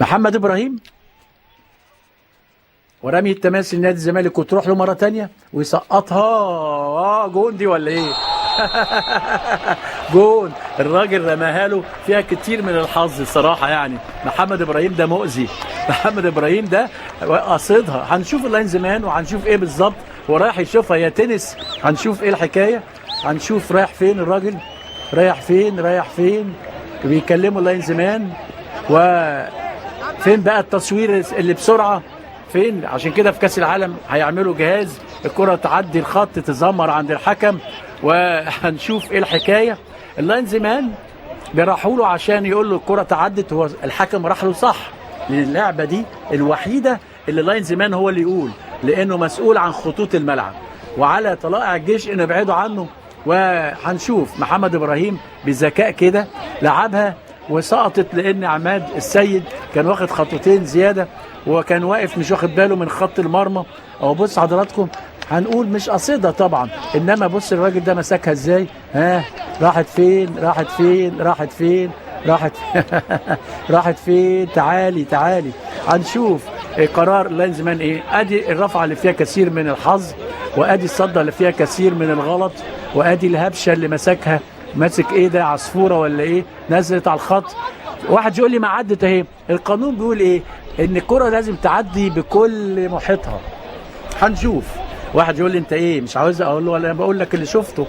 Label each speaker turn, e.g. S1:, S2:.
S1: محمد ابراهيم ورمي التماس لنادي الزمالك، وتروح له مرة تانية ويسقطها. جون دي ولا ايه؟ جون، الراجل رماها له، فيها كتير من الحظ الصراحة يعني. محمد ابراهيم ده مؤذي، محمد ابراهيم ده قصدها. هنشوف ال linesman وهنشوف ايه بالظبط، ورايح يشوفها يا تنس، هنشوف ايه الحكاية، هنشوف رايح فين الراجل، رايح فين، رايح فين، بيكلموا ال linesman. و فين بقى التصوير اللي بسرعة فين؟ عشان كده في كاس العالم هيعملوا جهاز الكره تعدي الخط تزمر عند الحكم، وهنشوف ايه الحكاية. ال linesman بيراحوا له عشان يقول له الكره تعدت، هو الحكم راح له صح، لان اللعبة دي الوحيدة اللي ال linesman هو اللي يقول، لانه مسؤول عن خطوط الملعب، وعلى طلائع الجيش انه يبعدوا عنه. وهنشوف محمد ابراهيم بذكاء كده لعبها وسقطت، لان عماد السيد كان واخد خطوتين زيادة وكان واقف مش واخد باله من خط المرمى. اهو بص حضراتكم، هنقول مش قصيدة طبعا، انما بص الراجل ده مسكها ازاي، ها راحت فين، راحت فين، راحت فين، راحت راحت فين، تعالي تعالي. هنشوف قرار linesman ايه. ادي الرفعة اللي فيها كثير من الحظ، وادي الصده اللي فيها كثير من الغلط، وادي الهبشه اللي مسكها، ماسك ايه ده، عصفوره ولا ايه، نزلت على الخط. واحد يقول لي ما عدت اهي، القانون بيقول ايه؟ ان الكره لازم تعدي بكل محيطها. هنشوف. واحد يقول لي انت ايه مش عاوز، اقول له ولا بقول لك اللي شفته.